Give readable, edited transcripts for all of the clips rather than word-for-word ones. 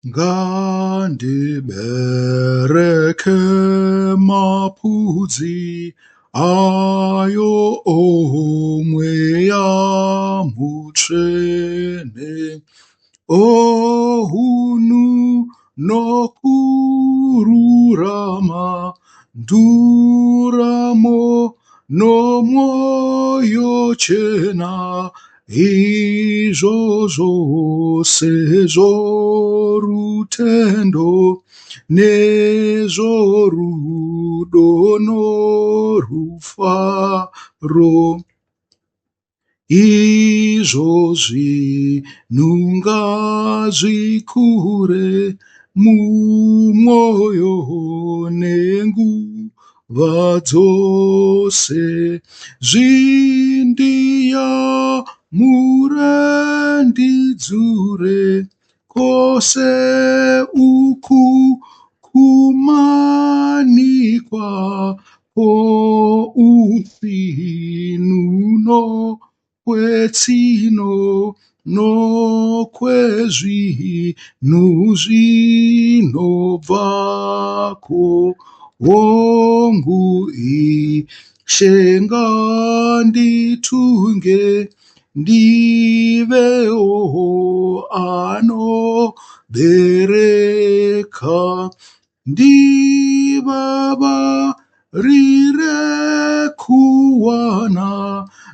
Ngandibereke mapudzi ayo omweya mutsvene ohunhu nokururama nduramo nomwoyo chena Izvo zvose zvorutendo nezvorudo norufaro. Izvo zvinhu ngazvikure mumwoyo nenguva dzose zvindiyamure ndidzure kwose uku kumanikwa kwousinu nokwetsino nokwezvinhu zvinobvako. Hongu, Ishe nganditunge ndivewo anobereka ndivavarire kuwana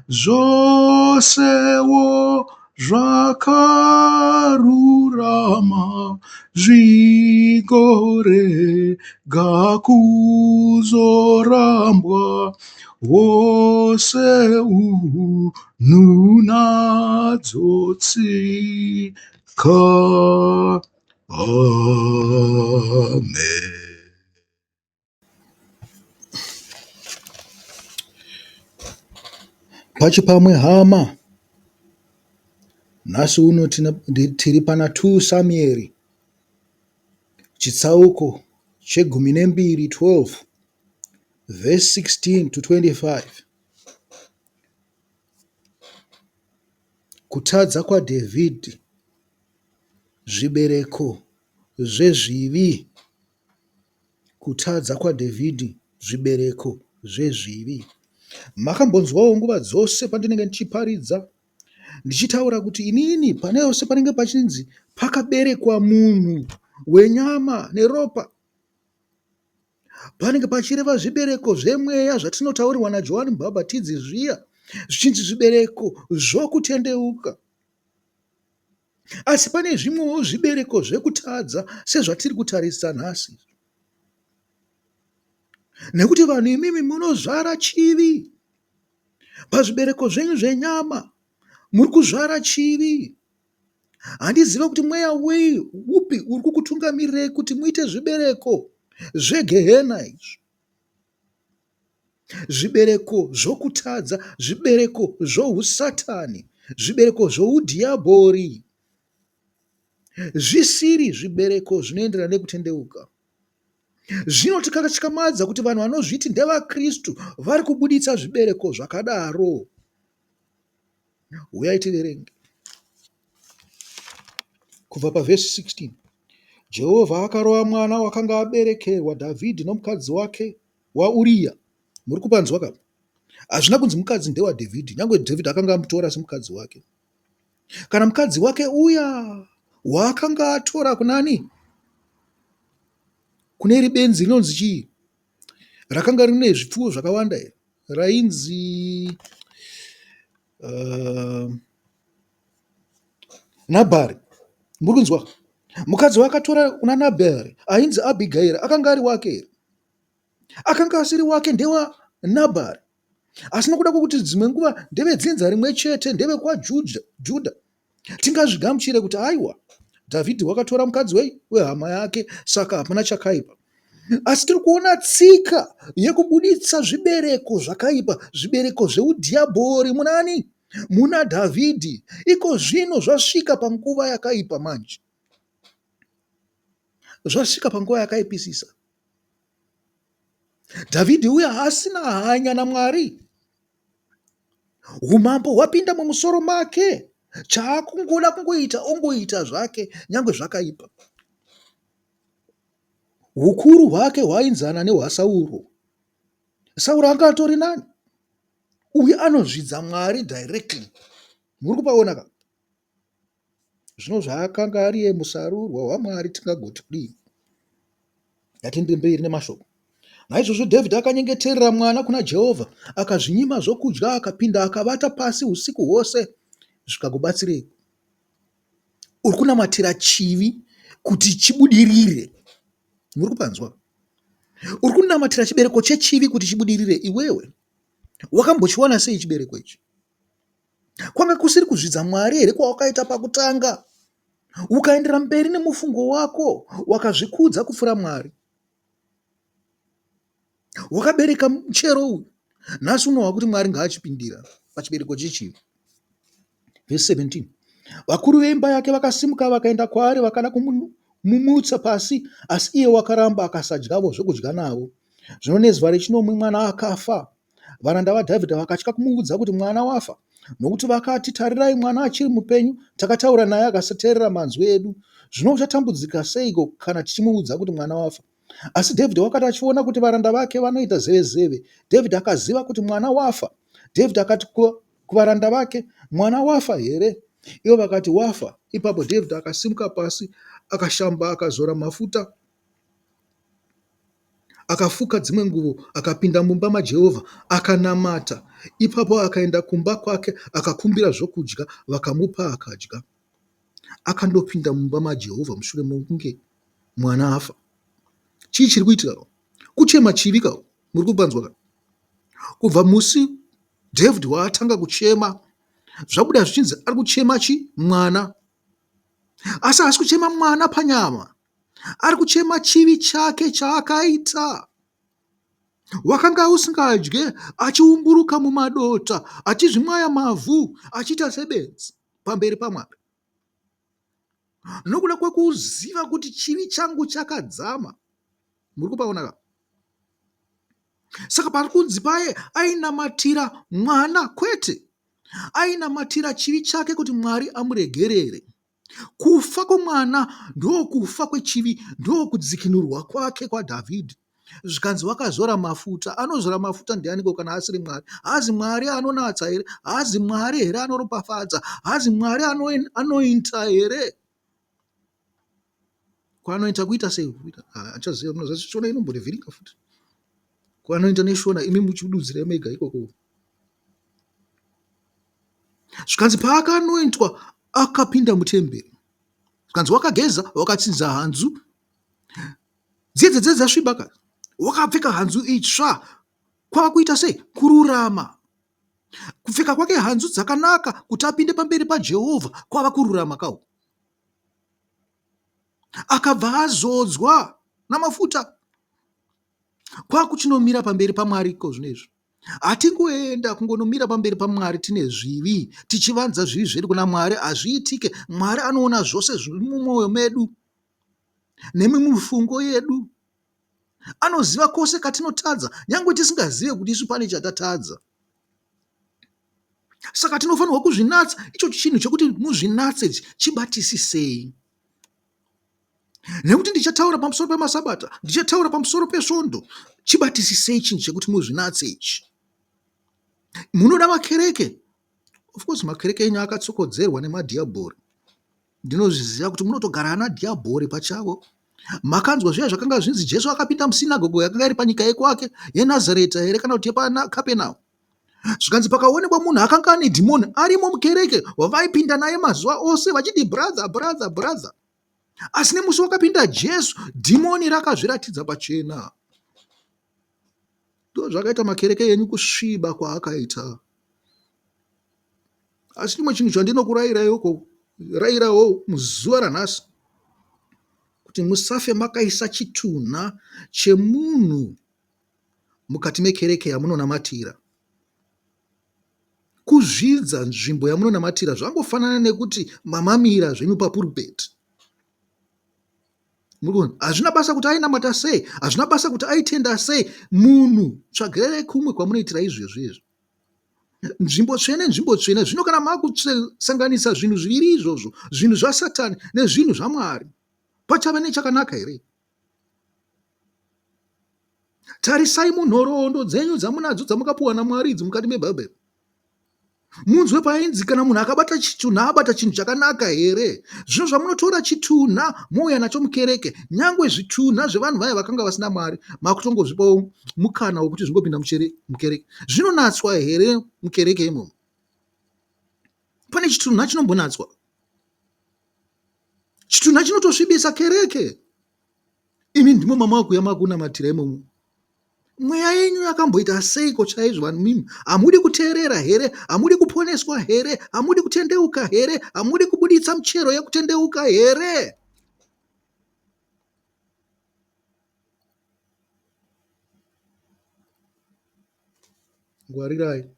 zvosewo zvakarurama zvigorega kuzorambwa hwose unhu nadzo tsika. Amen. Pachipamwe hama, nhasi uno tiri pana 2 Samueri chitsauko chegumi nembiri 12 verse 16 to 25. Kutadza kwaDhavhidhi Zvibereko zvezvivi. Kutadza kwaDhavhidhi zvibereko zvezvivi. Makambonzwawo nguva dzose pandinenge ndichiparidza ndichitaura kuti inini pane yose panenge pachinzi pakaberekwa munhu wenyama neropa panenge pachireva zvibereko zvemweya zvatinotaurirwa naJohani Mubhabhatidzi zviya zvichinzi zvibereko zvokutendeuka. Asi pane zvimwewo zvibereko zvekutadza sezvatiri kutarisa nhasi. Nekuti vanhu imimi munozvara chivi. Pazvibereko zvenyu zvenyama muri kuzvara chivi. Handizive kuti mweya wei upi uri kukutungamirirei kuti muite zvibereko zvegehena izvi. Zvibereko zvokutadza, zvibereko zvousatani, zvibereko zvoudhiyabhori, zvisiri zvibereko zvinoenderana nekutendeuka. Zvinotikatyamadza kuti vanhu vanozviti ndevaKristu vari kubuditsa zvibereko zvakadaro. Huyai tiverenge kubva pavhesi 16. Jehovha akarova mwana wakanga aberekerwa Dhavhidhi nomukadzi wake waUriya. Muri kupanzwa ka? Hazvina kunzi mukadzi ndewaDhavhidhi, nyange Dhavhidhi akanga amutora semukadzi wake. Kana mukadzi wake uya waakanga atora kunani? Kune iri benzi rinonzi chii? Rakanga rine zvipfuwo zvakawanda here? Rainzi Nabhari. Muri kunzwa? Mukadzi waakatora kuna Nabhari ainzi Abhigairi akanga ari wake here? Akanga asiri wake ndewa Nabhari. Asi nokuda kwokuti dzimwe nguva ndevedzinza rimwe chete, ndevekwaJudha, Judha, tingazvigamuchire kuti aiwa, Dhavhidhi wakatora mukadzi wei wehama yake, saka hapana chakaipa. Asi tiri kuona tsika yekubuditsa zvibereko zvakaipa, zvibereko zveudhiyabhori munani? Muna Dhavhidhi. Iko zvino zvasvika panguva yakaipa manje. Zvasvika panguva yakaipisisa. Dhavhidhi uya haasina hanya naMwari. Umambo hwapinda mumusoro make. Chaakungoda kungoita ongoita zvake nyange zvakaipa. Hukuru hwake hwainzana nehwaSauro. Sauro anga atori nani. Uyu anozvidza Mwari directly. Muri kupaona ka? Zvino zvaakanga ariye musarurwa waMwari tingagoti kudii? Ngatiende mberi nemashoko. Naizvozvo Dhavhidhi akanyengeterera mwana kuna Jehovha, akazvinyima zvokudya, akapinda akavata pasi usiku hwose. Zvikakubatsirei? Uri kunamatira chivi kuti chibudirire. Muri kupanzwa? Uri kunamatira chibereko chechivi kuti chibudirire iwewe. Wakambochiwana sei chibereko ichi? Kwanga kusiri kuzvidza Mwari here kwawakaita pakutanga? Ukaendera mberi nemufungo wako, wakazvikudza kupfuura Mwari. Wakabereka muchero uyu. Nhasi unohwa kuti Mwari ngaachipindira pachibereko chechivi. Vhesi 17. Vakuru veimba yake vakasimuka vakaenda kwaari vakada kumumutsa pasi, asi iye wakaramba akasadyavo zvokudya navo. Zvino nezuva rechinomwe mwana akafa. Varanda vaDhavhidha vakatya kumuudza kuti mwana wafa, nokuti vakati, Tarirai, mwana achiri mupenyu, takataura naye akasateerera manzwi edu. Zvino uchatambudzika seiko kana tichimuudza kuti mwana wafa? Asi Dhavhidhi wakati achiona kuti varanda vake vanoita zevezeve, Dhavhidhi akaziva kuti mwana wafa. Dhavhidhi akati kuvaranda vake, Mwana wafa here? Ivo vakati, Wafa. Ipapo Dhavhidhi akasimuka pasi, akashamba, akazora mafuta Akafuka dzimwe nguvo, akapinda mumba maJehovha, akanamata. Ipapo akaenda kumba kwake, akakumbira zvokudya, vakamupa akadya. Akandopinda mumba maJehovha mushure mokunge mwana afa. Chii chiri kuitika? Kuchema chivi ka? Muri kupanzwa ka? Kubva musi David waatanga kuchema, zvabuda zvichinzi ari kuchema chi mwana. Asi haasi kuchema mwana panyama. Ari kuchema chivi chake chaakaita. Wakanga usingadye achiumburuka mumadota, achizvimwaya mavhu, achiita sebenzi pamberi paMwari. Nokuda kwekuziva kuti chivi changu chakadzama. Muri kupaona ka? Saka pari kunzi paye ainamatira mwana kwete. Ainamatira chivi chake kuti Mwari amuregerere. Kufa kwomwana ndokufa kwechivi, ndokudzikinurwa kwake kwaDhavhidhi. Zvikanzi wakazora mafuta. Anozora mafuta ndianiko kana asiri Mwari? Haazi Mwari anonatsa here? Haazi Mwari here anoropafadza? Haazi Mwari anointa here? Kwaanoita kuita sei? Achaziva munoziva Shona inombondivhiringa futi. Kwaanoita neShona imi muchidudzira mega ikoko. Zvikanzi paakanointwa akapinda mutemberi. Zvikanzi wakageza wakatsinza hanzu dziye dzedze dzasviba ka wakapfeka hanzu itsva kwava kuita sei kururama kupfeka kwake hanzu dzakanaka kuti apinde pamberi paJehovha kwava kururama kawo akabva azodzwa namafuta kwakuchinomira pamberi paMwari iko zvino izvi Hatingoenda kungonomira pamberi paMwari tine zvivi, tichivanza zvivi zvedu kuna Mwari. Hazviitike. Mwari anoona zvose zviri mumwoyo medu nemimufungo yedu. Anoziva kwose katinotadza, nyange tisingazive kuti isu pane chatatadza. Saka tinofanirwa kuzvinatsa. Icho chinhu chekuti muzvinatse, chibatisisei. Nekuti ndichataura pamusoro pemasabata, ndichataura pamusoro pesvondo. Chibatisisei chinhu chekuti muzvinatse ichi. Munoda makereke? Of course makereke enyu akatsokodzerwa nemadhiyabhori. Ndinozviziva kuti munotogara ana dhiyabhori pachavo. Makanzwa zviya zvakanga zvinzi Jesu akapinda musinagogo yakanga iri panyika yekwake yeNazareta here kana kuti yepaKapenau. Zvikanzi pakaonekwa munhu akanga ane dhimoni arimo mukereke wavaipinda naye mazuva ose vachiti brother brother brother. Asi nemusi wakapinda Jesu, dhimoni rakazviratidza pachena. Ndozvakaita makereke enyu kusviba kwaakaita. Asi chimwe chinhu chandinokurayiraiko rairawo muzuva ranhasi kuti musafe makaisa chitunha chemunhu mukati mekereke yamunonamatira. Kuzvidza nzvimbo yamunonamatira zvangofanana nekuti mamamira zvenyu papurupeti. Murikuona? Hazvina basa kuti ainamata sei, hazvina basa kuti aitenda sei. Munhu tsvagirai kumwe kwamunoitira izvezvi izvi. Nzvimbo tsvene nzvimbo tsvene. Zvino kana makusanganisa zvinhu zviviri izvozvo, zvinhu zvaSatani nezvinhu zvaMwari, pachava nechakanaka here? Tarisai munhoroondo dzenyu dzamunadzo dzamakapuwa naMwari idzi mukati meBhaibheri. Munzwe painzi kana munhu akabata chitunha abata chinhu chakanaka here? Zvino zvamunotora chitunha mouya nacho mukereke, nyangwe zvitunha zvevanhu vaya vakanga vasina Mwari, makutongozvipawo mukana wekuti zvingopinda mukereke. Zvinonatswa here mukereke imomo? Pane chitunha chinombonatswa? Chitunha chinotosvibisa kereke. Imi ndimo mamakuya makunamatira imomo. Mweya yenyu yakamboita seiko chaizvo vanhu mimi? Hamudi kuteerera here? Hamudi kuponeswa here? Hamudi kutendeuka here? Hamudi kubuditsa michero yekutendeuka here? Ngwarirai.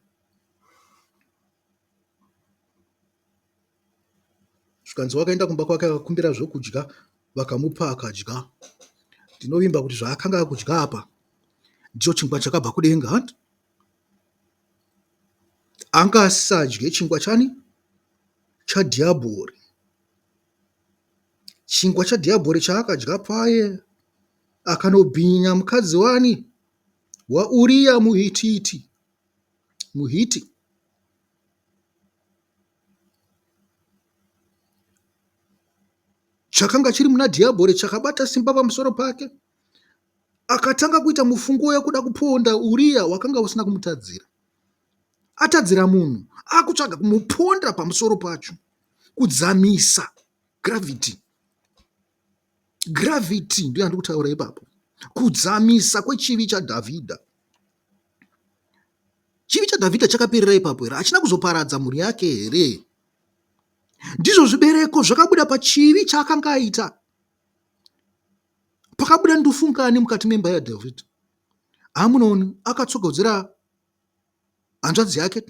Zvikanzi wakaenda kumba kwake akakumbira zvokudya vakamupa akadya. Ndinovimba kuti zvaakanga akudya apa ndicho chingwa chakabva kudenga hanti? Anga asadye chingwa chani? Chadhiabhori. Chingwa chadhiabhori chaakadya paye akanobhinya mukadzi wani? WaUriya muHititi. MuHiti. Chakanga chiri muna Dhiyabhore chakabata simba pamusoro pake. Akatanga kuita mufungo wekuda kuponda Uriya wakanga usina kumutadzira. Atadzira munhu, akutsvaga kumuponda pamusoro pacho. Kudzamisa gravity. Gravity ndiyo yandiri kutaura ipapo. Kudzamisa kwechivi chaDhavhidha. Chivi chaDhavhidha chakaperera ipapo here? Hachina kuzoparadza mhuri yake here? Ndizvo zvibereko zvakabuda pachivi chaakanga aita. Pakabuda ndufungani mukati memba yaDhavhidha. Amunoni akatsogodzera hanzvadzi yake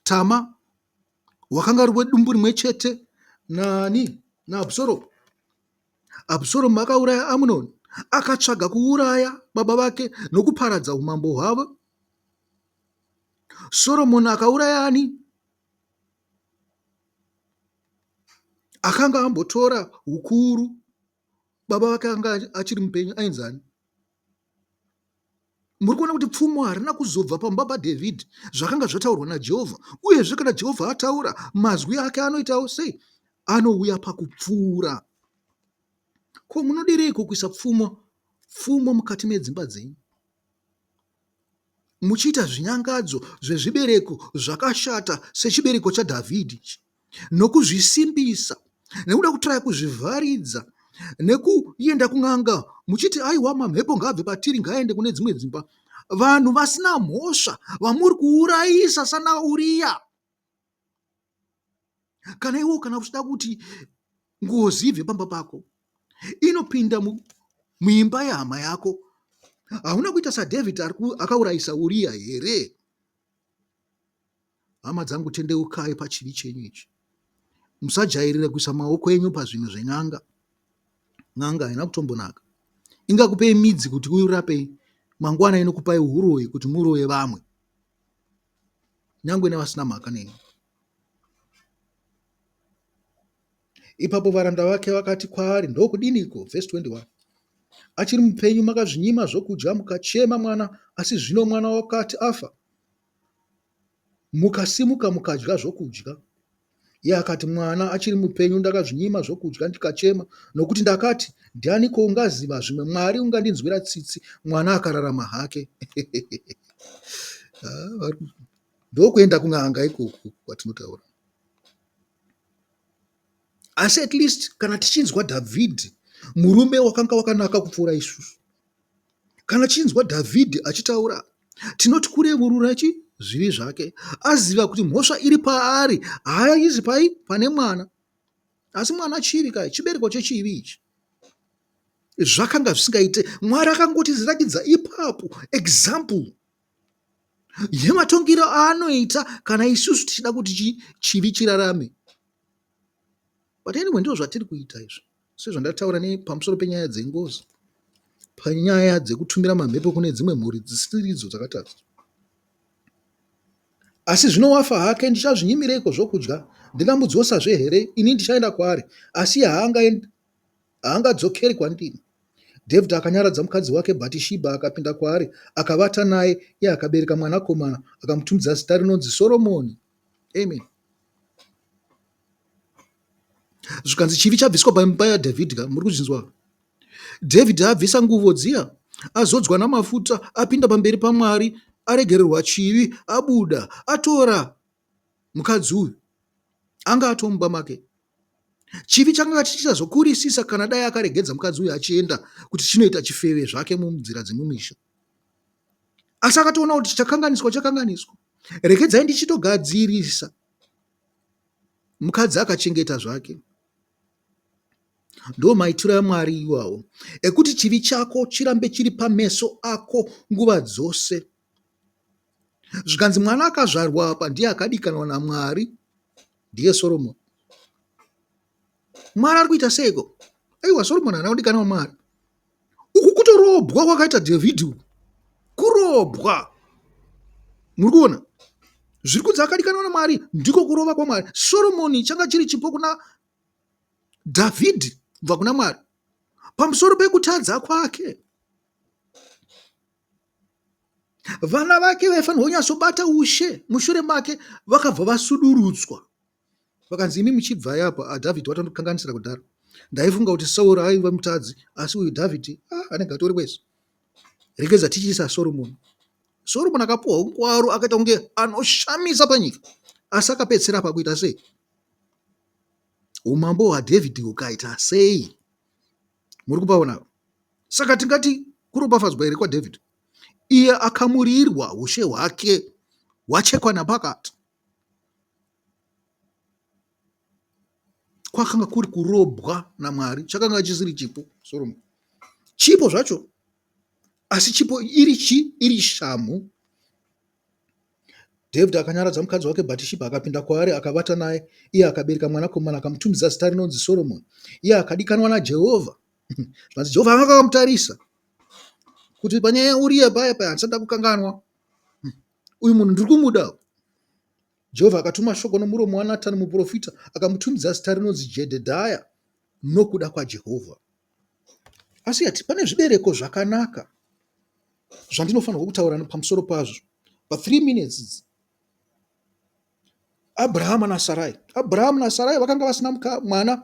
Tama wakanga ari wedumbu rimwe chete nani naAbsalomu. Absalomu akauraya Amunoni akatsvaga kuuraya baba vake nokuparadza umambo hwavo. Soromoni akauraya ani? Akanga ambotora ukuru baba vake anga achiri mupenyu ainzi ani? Muri kuona kuti pfumo harina kuzobva pamba paDhavhidhi zvakanga zvataurwa naJehovha. Uyezve kana Jehovha ataura, mazwi ake anoitawo sei? Anouya pakupfuura. Ko munodireiko kuisa pfumo pfumo mukati medzimba dzenyu? Muchiita zvinyangadzo zvezvibereko zvakashata sechibereko chaDhavhidhi ichi nokuzvisimbisa nekuda kutraya kuzvivharidza nekuenda kun'anga muchiti aiwa mamhepo ngaabve patiri ngaaende kune dzimwe dzimba. Vanhu vasina mhosva vamuri kuurayisa sana Uriya. Kana iwo kana uchida kuti ngozi ibve pamba pako inopinda muimba yehama yako. Hauna kuita saDavid akaurayisa Uriya here? Hama dzangu tendeukai pachivi chenyu ichi. Musajairira kuisa maoko enyu pazvinhu zven'anga. N'anga haina kutombonaka. Ingakupei midzi kuti urapei, mangwana inokupai huroyi kuti muroye vamwe. Nyangwe nevasina mhaka nemi. Ipapo varanda vake vakati kwaari, Ndokudiniko? Vhesi 21 Achiri mupenyu makazvinyima zvokudya mukachema mwana, asi zvino mwana wakati afa, mukasimuka mukadya zvokudya. Iye akati, Mwana achiri mupenyu ndakazvinyima zvokudya ndikachema, nokuti ndakati, Ndianiko ungaziva zvimwe Mwari ungandinzwira tsitsi, mwana akararama hake. Ah, ndokuenda kun'anga ikoku kwatinotaura. Asi at least kana tichinzwa Dhavhidhi, murume wakanga wakanaka kupfuura isusu, kana tichinzwa Dhavhidhi achitaura, tinoti kurevurura chi zvivi zvake, aziva kuti mhosva iri paari haizi pai pane mwana, asi mwana chivi kai, chibereko chechivi ichi. Zvakanga zvisingaite. Mwari akangotiratidza ipapo example yematongero aanoita kana isusu tichida kuti chivi chirarame. But anyway ndizvo zvatiri kuita izvi sezvandataura pamusoro penyaya dzengozi, panyaya dzekutumira mamhepo kune dzimwe mhuri dzisiridzo dzakatadza. Asi zvino wafa hake, ndichazvinyimireiko zvokudya? Ndingamudzosazve here? Ini ndichaenda kwaari, asi iye haangadzokeri kwandiri. Dhavhidhi akanyaradza mukadzi wake Bhatishebha akapinda kwaari akavata naye, iye akabereka mwanakomana akamutumidza zita rinonzi Soromoni. Amen. Zvikanzi chivi chabviswa paimba yaDhavhidhi ka, muri kuzvinzwa? Dhavhidhi abvisa nguvo dziya, azodzwa namafuta, apinda pamberi paMwari, aregererwa chivi, abuda, atora mukadzi uyu anga atomumba make. Chivi chakanga chichisazokurisisa kana dai akaregedza mukadzi uyu achienda kuti chinoita chifeve zvake munzira dzemumisha. Asi akatoona kuti chakanganiswa chakanganiswa, regedzai ndichitogadzirisa. Mukadzi akachengeta zvake. Ndo maitiro aMwari iwawo ekuti chivi chako chirambe chiri pameso ako nguva dzose. Zvikanzi mwana akazvarwa apa ndiye akadikanwa naMwari, ndiye Soromoni. Mwari ari kuita seiko? Aiwa, Soromoni haana kudikanwa Mwari. Uku kutorobwa kwakaita Dhavhidhi uku, kurobwa. Muri kuona zviri kunzi akadikanwa naMwari ndiko kurova kwaMwari. Soromoni changa chiri chipo kuna Dhavhidhi kubva kuna Mwari pamusoro pekutadza kwake. Vana vake vaifanirwa kunyatsobata ushe mushure make vakabva vasudurutswa vakanzi imi muchibvai apa aDhavhidhi watondikanganisira kudhara. Ndaifunga kuti Sauro aiva mutadzi asi uyu Dhavhidhi ah, anenge atori wese. Regedza tichiisa Soromoni. Soromoni akapuhwa ungwaru akaita kunge anoshamisa panyika asi akapedzisira pakuita sei? Umambo hwaDhavhidhi hukaita sei? Muri kupaona? Saka tingati kuropafadzwa here kwaDhavhidhi? Iye akamurirwa ushe hwake hwachekwa napakati. Kwakanga kuri kurobwa naMwari, chakanga chisiri chipo Soromoni. Chipo zvacho, asi chipo iri chi iri shamhu. David akanyaradza mukadzi wake Bhatishebha akapinda kwaari akavata naye, iye akabereka mwanakomana akamutumidza zita rinonzi Soromoni. Iye akadikanwa naJehovha. Zvanzi Jehovha anga akamutarisa kuti panyaya yaUriya paya paya handisati ndakukanganwa. Uyu munhu ndiri kumuda. Jehovha akatuma shoko nomuromo waNatani muprofita akamutumidza zita rinonzi Jedhedhaya nokuda kwaJehovha. Asi yati pane zvibereko zvakanaka zvandinofanirwa kutaura pamusoro pazvo pa 3 minutes idzi. Abrahama naSarai. Abrahama naSarai vakanga vasina mwana.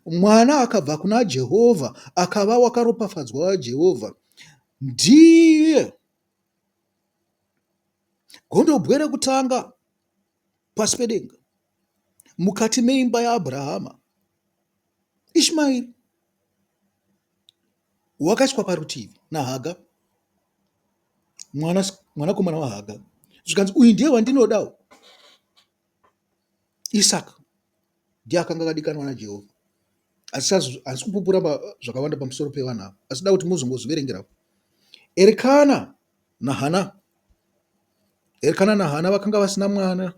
Mwana akabva kuna Jehovha akava wakaropafadzwa waJehovha. Ndiye gondobwe rekutanga pasi pedenga mukati meimba yaAbrahama. Ishmaeri wakaiswa parutivi naHaga, mwanakomana waHaga. Zvikanzi uyu ndiye wandinodawo. Isaka ndiye akanga akadikanwa naJehovha. Asi handisi kupupura zvakawanda pamusoro pevanhu ava, asi da kuti muzongozviverengerawo. Erikana naHana. Erikana naHana vakanga vasina mwana,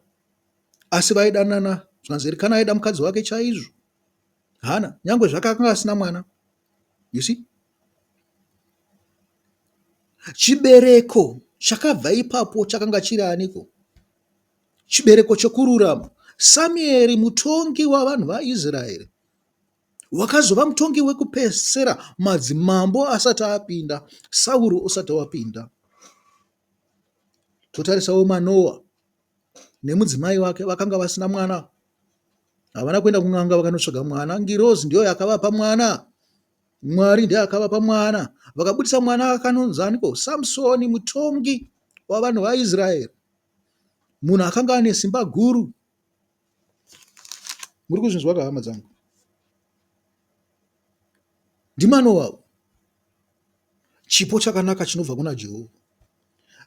asi vaidanana. Zvikanzi Erikana aida mukadzi wake chaizvo, Hana, nyangwe zvake akanga asina mwana. You see? Chibereko chakabva ipapo chakanga chiri aniko? Chibereko chokururama. Samueri mutongi wavanhu vaIsraeri wakazova mutongi wekupedzisira madzimambo asati apinda, Sauro usati wapinda. Totarisawo Manoa nemudzimai wake vakanga vasina mwana. Havana kuenda kun'anga vakanotsvaga mwana. Ngirozi ndiyo yakavapa mwana. Mwari ndiye akavapa mwana. Vakabudisa mwana akanonzi aniko? Samsoni mutongi wavanhu vaIsraeri. Munhu akanga ane simba guru. Muri kuzvinzwa ka hama dzangu? NdiManoa. Chipo chakanaka chinobva kuna Jehovha.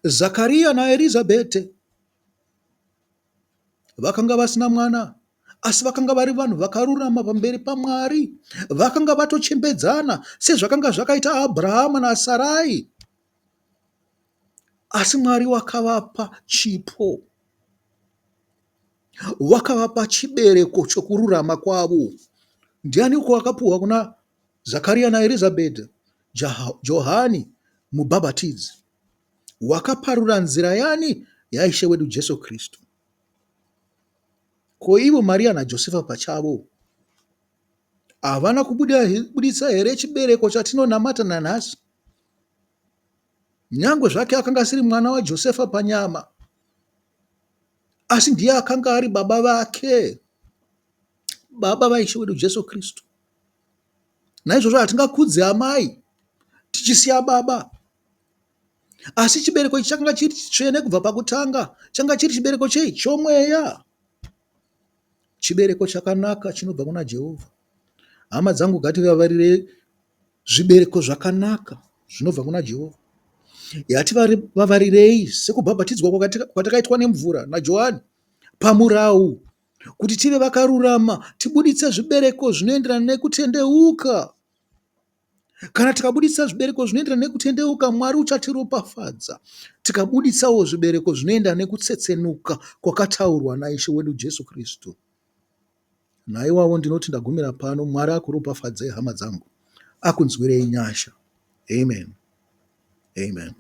Zakariya naErizabhete vakanga vasina mwana asi vakanga vari vanhu vakarurama pamberi paMwari. Vakanga vatochembedzana sezvakanga zvakaita Abrahama naSarai. Asi Mwari wakavapa chipo. Wakavapa chibereko chokururama kwavo. Ndianiko wakapuhwa kuna Zakaria naErizabheti? Johani mubhabhatidzi. Wakaparura nzira yani? YaIshe wedu Jesu Kristu. Ko ivo Maria naJosefa pachavo? Havana kubuditsa here chibereko chatinonamata nanhasi? Nyangwe zvake akanga asiri mwana waJosefa panyama, asi ndiye akanga ari baba vake, baba vaIshe wedu Jesu Kristu. Naizvozvo hatingakudzi amai tichisiya baba. Asi chibereko ichi chakanga chiri chitsvene kubva pakutanga, changa chiri chibereko chei? Chomweya. Chibereko chakanaka chinobva kuna Jehovha. Hama dzangu ngativavarire zvibereko zvakanaka zvinobva kuna Jehovha. Yativavarirei sekubhabhatidzwa kwatakaitwa nemvura naJohani pamurau kuti tive vakarurama tibuditse zvibereko zvinoenderana nekutendeuka. Kana tikabuditsa zvibereko zvinoenderana nekutendeuka, Mwari uchatiropafadza. Tikabuditsawo zvibereko zvinoenda nekutsetsenuka kwakataurwa naIshe wedu Jesu Kristu. Naiwawo ndinoti ndagumira pano. Mwari akuropafadzei hama dzangu, akunzwirei nyasha. Amen. Amen.